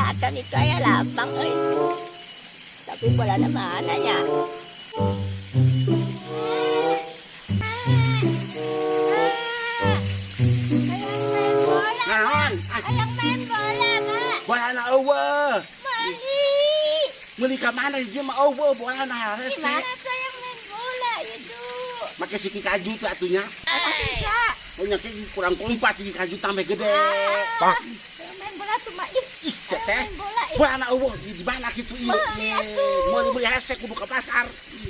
Selatan itu aya lapang euy. Tapi bolana mana nya? Hayang main bola. Naon? Ah, Hayang main bola, Mak. Bolana euweuh. Meuli. Meuli ka mana dia mah euweuh bolana Di hese. mana tuh yang main bola itu? Make siki kaju tuh atunya. Bisa. Oh nya kurang kompas siki kaju tambah gede. Ah, yang main bola tuh, Mak. Ih, Ih, sia hayang teh. main bola. Ih. Bolana euweuh di mana kitu ieu? Meuli atuh. Meuli meuli hese kudu ka pasar.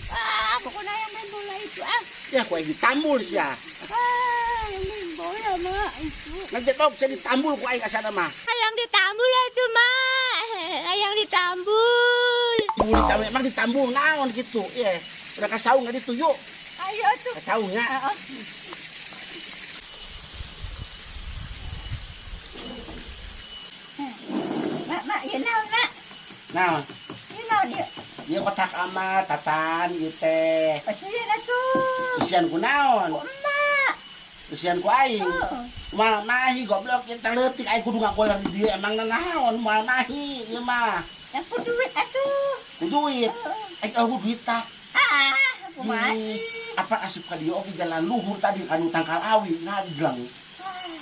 Ah, pokoknya yang main bola itu ah. Ya ku aing ditambul sia. Ah, yang main bola, Mak. Itu. Ngajedog sia ditambul ku aing asana mah. Hayang ditambul itu, Mak. Hayang ditambul. Ditambul, ditambul, emang ditambul naon gitu. Iya. Udah ka saung ditu yuk. Ayo tuh. Ka saungnya. Heeh. Mak, Mak, ieu naon, Mak? Nah, Ieu naon ieu? ieu kotak amal tatan ieu teh. Pasieun atuh. Usian ku naon? Ku emak. Usian ku aing. Heeh. Moal mahi goblok ieu teh leutik aing kudu ngagoler di dieu emang naon moal mahi ieu mah. Yang ku duit atuh. Ku duit. Heeh. Aing eueuh duit tah. Ah, kumaha Ih, sih? apa asup ka dieu oge jalan luhur tadi kanu tangkal awi ngajleng. Ah,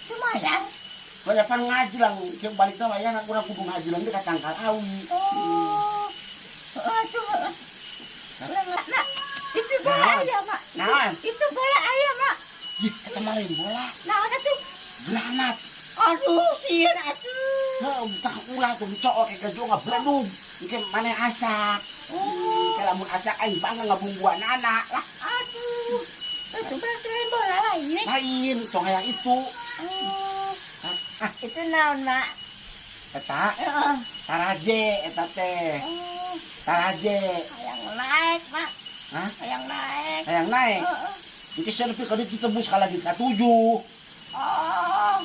lumayan. Banyak pan ngajleng, kieu balikna wayahna kurang kudu ngajleng di ka tangkal awi. Oh. Heeh atuh. Heeh. Ulah, Mak, Mak. Itu bola Naon? aya, Mak. Naon? Itu bola aya, Mak. Ih, eta mah lain bola, Naon atuh? granat. Aduh, sieun atuh. Heuh, tah ulah tuh cowok kayak gajo ngabledug. Engke maneh asak. Oh. Kalau lamun asak aing bangga ngabungguan anak lah. Aduh. Itu berarti lain bola lain. Lain, tong hayang itu. Oh. Ah, Itu naon, Mak? eta Heeh. taraje eta teh. Oh, Taraje. hayang naik, Mak. Hah? Hayang naik. Hayang naik. Heeh. Engke sia nepi ka ditu tebus ka lagi ka 7. Oh.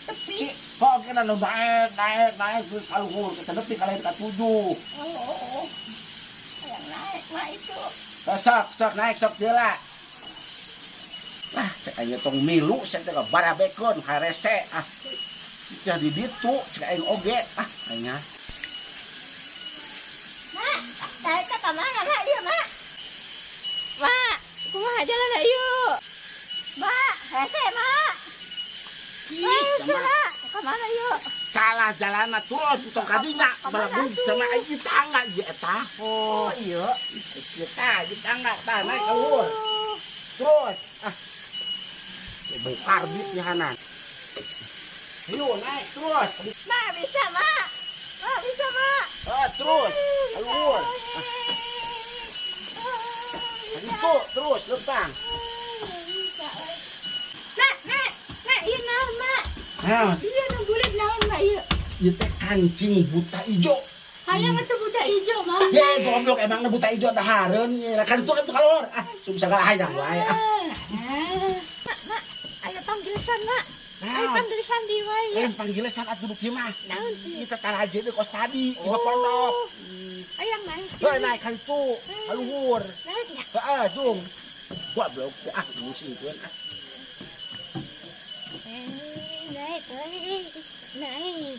Tepi. Kok kena nu naik, naik, naik terus ka luhur, kita nepi ka lagi ka 7. Oh. Hayang naik, Mak itu. Sok, sok naik sok deula. Lah, cek aing tong milu sia teh barabekeun harese ah. Jadi ditu cek aing oge ah aing ah. Mak, naik ka mana, Mak? Dia, Mak. Mak, kumaha jalan ieu? Mak, hese, Mak. Ih, Hese, sama Mak. Ka mana ieu? salah jalana turun tong kadinya Kamana balabung atuh? sama aing di tangga ieu eta. Oh, iya. Ieu tah di tangga tah naik ka luhur. Oh. Terus ah. Bengkar duit nyahanan. Ayo naik terus. Mak, bisa, Mak. Mak, bisa, Mak. Ah, terus. Ka luhur. Ah, itu terus lempang. Mak, Mak, Mak, ieu naon, Mak? Nah, Ieu nu bulit naon, Mak, ieu? ieu teh kancing buta ijo. Hayang atuh buta ijo, Mak. Ya, goblok emangna buta ijo dahareun. Ya, kan itu kan tuh kalor. Ah, sum sagala hayang wae ah. Ah. Mak, Mak, ayo panggilsan, Mak. Ayo Naon? panggilsan di wae. Lain panggilesan atuh nu kieu mah. Naon sih? Kita taraje deui kos tadi, di pondok. Hayang naik. Heuh, naik ka itu, ka luhur. Naik nya. Heeh, jung. Goblok sih ah, musingkeun ah. Eh, naik, naik, naik.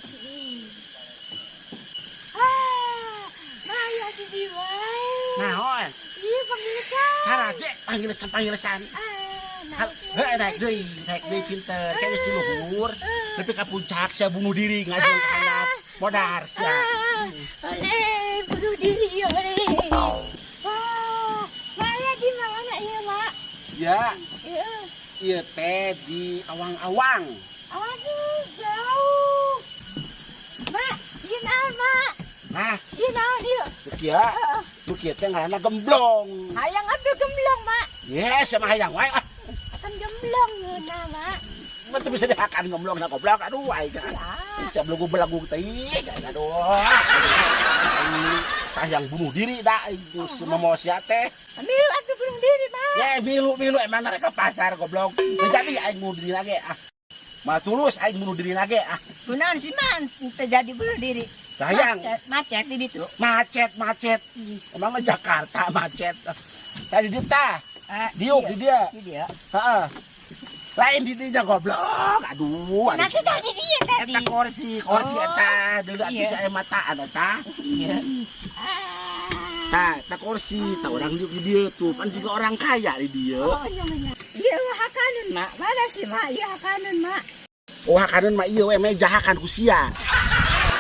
Ah, Maya di di wae. Naon? Iya, panggilsan. Taraje panggilesan panggilesan. Ah, naik. Heuh, naik deui pinter. Kayak geus di luhur. Nepi ka puncak sia bunuh diri ngajeng ka handap. Modar sia. Ah, oleh bunuh diri oleh. Wah, Maya di mana iya, Mak? Ya, Iya. ieu teh di awang-awang. Aduh, jauh. Mak, iya naon, Mak? Nah, Iya naon ieu? nu kieu, nu kieu teh ngaranna gemblong. Hayang atuh gemblong, Mak. Yes, sama hayang wae ah. Akan gemblong ngeunah, Mak. Mah teu bisa dihakan gemblong na goblok. Aduh aing. Ya. Bisa belagu-belagu teuing. Aduh. Sayang bunuh diri dah itu si momo sia teh. Milu atuh bunuh diri, Mak. Ya milu milu emang mereka pasar goblok. Teu jadi aing bunuh diri lagi ah. Mah tulus aing bunuh diri lagi ah. Kunaon sih, Man? Terjadi bunuh diri. Sayang. Macet, macet di ditu. Macet macet. Emang Jakarta macet. Tadi di tah. Ah, Diuk di dia. Di dia. Heeh. Lain di dinya, goblok. Aduh, aduh. Nah, sudah di dia tadi. Eta kursi, kursi Oh. eta. Dulu atuh Iya. saya mataan eta. Iya. Ah. Tah, eta kursi, tah orang di dieu tuh, kan juga orang kaya di dieu. Oh, iya, iya. Iya, hakaneun, Mak. Mana sih, Mak? Iya, hakaneun, Mak. Oh, hakaneun mah ieu we meja hakan ku sia.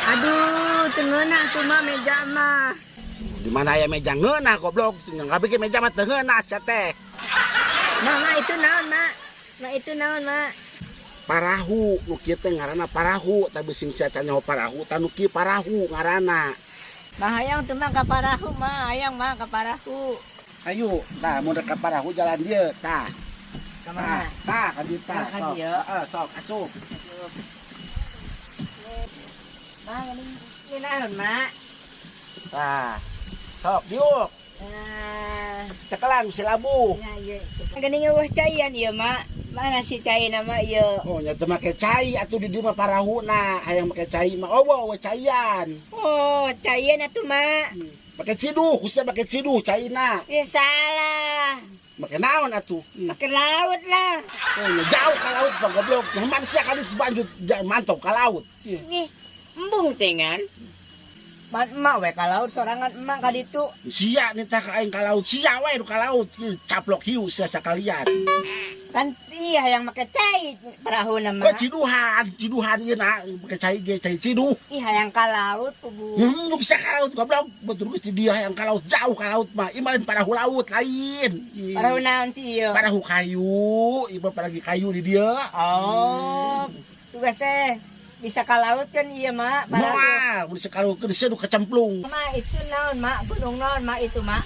Aduh, teu ngeunah tuh, Mak, meja mah. Di mana aya meja ngeunah, goblok? Tinggal bikin meja mah teu ngeunah sia teh. Mak, Mak, itu naon, Mak? Mak, itu naon, Mak? Parahu, nu kieu teh ngaranna parahu, tapi sing sia can nyaho parahu, tah nu kieu parahu ngaranna. Mak, hayang tuh, Mak, ka parahu, Mak. Hayang, Mak, ka parahu. Ayo, tah mun rek ka parahu jalan dieu, tah. Ka mana? Tah, ka dieu tah. Tah, ka Sok. dieu. Heeh, sok asup. Mak, ini naon, Mak? Tah. Sok diuk. Ah, Cekelan si labuh. ya, iya. Geuning eueuh caian ieu, Mak. Mana si cai nama ieu? Oh, nya teu make cai atuh di dieu mah parahuna, hayang make cai mah eueuh we caian. Oh, caian atuh, Mak. Make ciduh, khususnya make ciduh caina. Ya salah. Make naon atuh? Make laut lah. Oh, nya jauh ka laut mah goblok. Yang manusia kali banjut mantau ka laut. Nih, embung tengan. Man emak we ka laut sorangan emak ka ditu. Sia nitah ka aing ka laut, sia we nu ka laut. Caplok hiu sia sakalian. Kan iya yang make cai perahu nama. Oh, ciduhan, ciduhan ieu na make cai ge cai ciduh. Ih, hayang ka laut kubu. Nu bisa ka laut goblok. Betul geus di dia hayang ka laut jauh ka laut mah. Ieu mah lain parahu laut lain. Ih. Parahu naon sih ieu? Parahu kayu, ieu mah paragi kayu di dieu. Oh, sudah teh bisa ka laut kan iya, Mak. Parahu. Moal, mun bisa ka laut geus nu kecemplung. Mak, itu naon, Mak? Gunung naon, Mak, itu, Mak?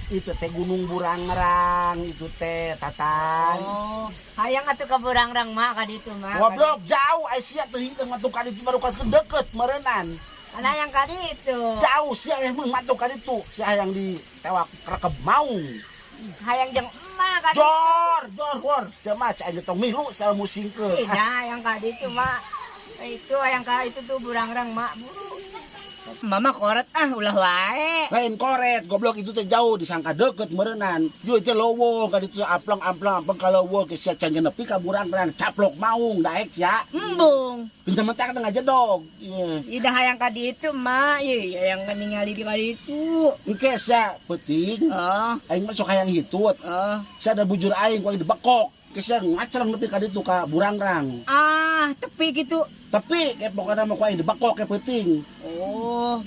Itu teh Gunung Burangrang, itu teh Tatan. Oh, hayang atuh ka Burangrang, Mak, ka ditu, Mak. Goblok jauh ai sia teh hidung mah ka ditu baru ka deket meureunan. Kan hayang ka ditu. Jauh sia mah matu ka ditu, sia hayang di tewak rekeb maung. Hayang jeung emak ka ditu. Jor, jor, jor. Sia mah cai tong milu sia musingkeun. Ih, nah, hayang ka ditu, Mak. Itu hayang ka itu tuh Burangrang, Mak. Buru. Mama koret ah, ulah wae. Lain koret, goblok itu teh jauh disangka deket meureunan. Yo itu lowong ka ditu amplang-amplang amplang ka lowong ke sia can nepi ka Burangrang caplok maung daek sia. Embung. Pinjam mentak teh ngajedog. Iya. Ih, dah hayang ka ditu, Mak. Ih, hayang ningali di ka ditu. Engke sia peuting. Oh, Aing mah sok hayang hitut. oh. Sia ada bujur aing ku aing dibekok. Ke sia ngacrang nepi ka ditu ka Burangrang. Ah, tepi gitu. Tapi kayak pokoknya mah ku aing dibekok ke peuting. Oh,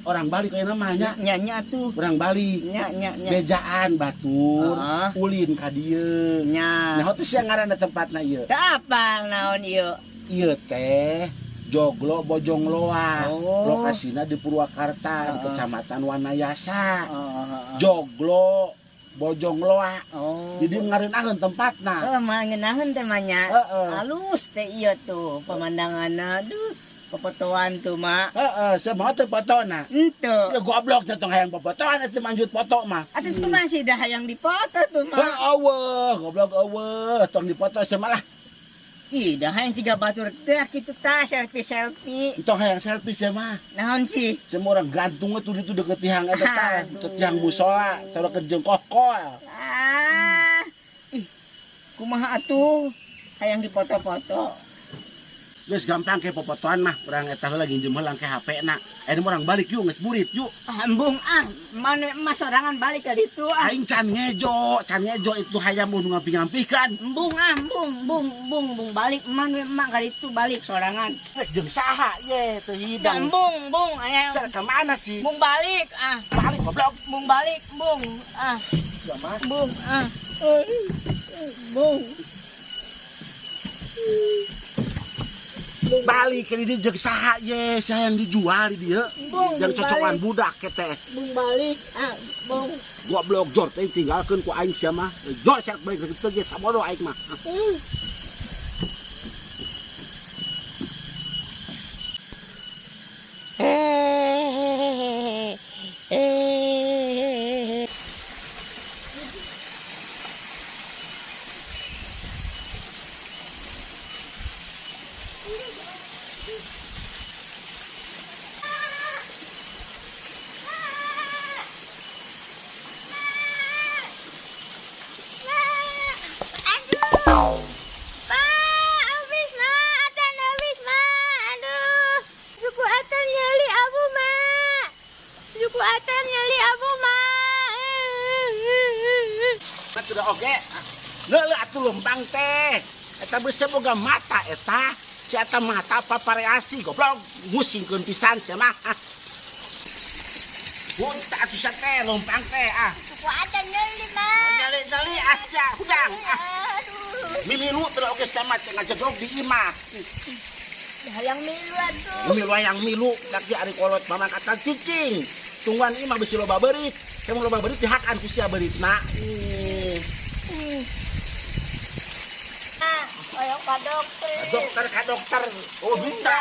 Orang Bali kayak namanya. nya nya tuh. Orang Bali. Nya nya nya. Bejaan batur, Ah. ulin ka dieu. Nya. Nah, teh sia ngaranna tempatna ieu. Teu apal naon ieu? Ieu teh Joglo Bojongloa. Oh. Lokasina di Purwakarta, di Ah. Kecamatan Wanayasa. Oh. Joglo Bojongloa. Oh. Jadi ngarenaheun tempatna. Oh, mah ngeunaheun teh mah nya. Heeh. Halus teh ieu tuh pemandanganna. Aduh, popotoan tuh, Mak. Heeh, sia mau teh fotona. Henteu. Ya goblok teh tong hayang popotoan atuh manjut foto mah. Atuh kumaha sih dah hayang dipoto tuh, Mak. Heuh, eueuh, goblok eueuh, tong dipoto sia malah. Ih, dah hayang siga batur teh kitu tah selfie-selfie. Tong hayang selfie sia mah. Naon sih? Semua orang gantung tuh itu deket tiang eta tah, Aduh. deket tiang musola, sarua jeung kokol. Ah. Ih, kumaha atuh? Hayang dipoto-foto. Geus gampang ke popotoan mah, urang eta heula nginjem heula ke HP na. Mah urang balik yuk, geus burit yuk. Ah, embung ah, mana emas sorangan balik ke ditu ah. Aing can ngejo itu hayam nu ngampi-ngampihkan. Embung ah, embung, embung, embung, embung balik mana emak ka ditu balik sorangan. Jeung saha ye teu hidang. Embung, embung, aya. Sia ka mana sih? Embung balik ah, Balik goblok. embung balik, embung ah, Ya mah. embung ah. Embung. Balik ke dieu jeung saha ye, saha yang dijual di dieu. Embung, Yang cocokan balik. budak ke teh. Embung balik ah, embung. Goblok jor teh tinggalkeun ku aing sia mah. Jor sia balik ke ditu ge sabodo aing mah. Aduh. Sudah oge. Leuleuh atuh lempang teh. Eta beuseum boga mata eta. Si eta mata apa variasi, goblok, musingkeun pisan sia mah. Ah. Punta atuh sia teh lempang teh ah. Suku ada nyeri, Mak. Nyali-nyali sia hudang ah. Aduh. Mimilu terus oge sama teh ngajedog di imah. Hayang milu atuh. Milu hayang milu dak ari kolot mamang kata cicing. Tungguan imah bisi loba beurit. Kamu loba beurit dihakan ku sia beuritna. Ah, hayang ka dokter. Dokter ka dokter. Oh bisa.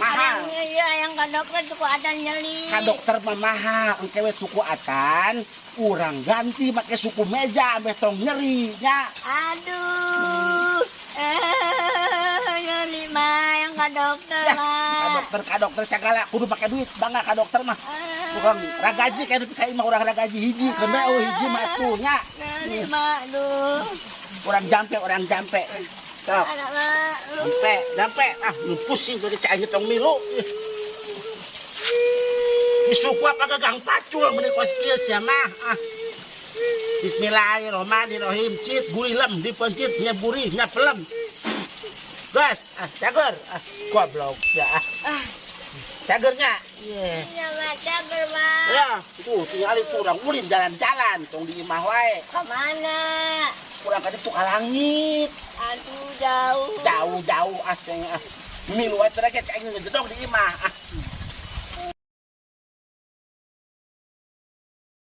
Mahal. Hayang, iya, hayang ka dokter suku ada nyeri. Ka dokter mah mahal. Engke we suku atan urang ganti make suku meja ambeh tong nyeri nya. Aduh. Nyeri mah yang ka dokter Ya, mah. Ka dokter segala kudu pake duit bangga ka dokter mah. Urang ragaji kayak ka imah urang ragaji hiji kena eueuh hiji mah atuh nya. Nyeri mah, aduh. Urang jampe, urang jampe. Sok. Anak mah. Jampe, jampe. Ah, nu pusing tuh cai tong milu. Disuku apa gagang pacul meni kos kieu sia mah. Ah. Bismillahirrahmanirrahim. Cit gurih lem dipencit nya gurih nya pelem. Gas, ah, cager. Ah, goblok ya. Ah. Cagernya. Iya. Iya mah, cager mah. Ya, tuh tinggal itu urang ulin jalan-jalan tong di imah wae. Kemana? Urang ka ditu ka langit. Aduh, jauh. Jauh-jauh ah ceng ah. Milu wae teh cai ngedog di imah.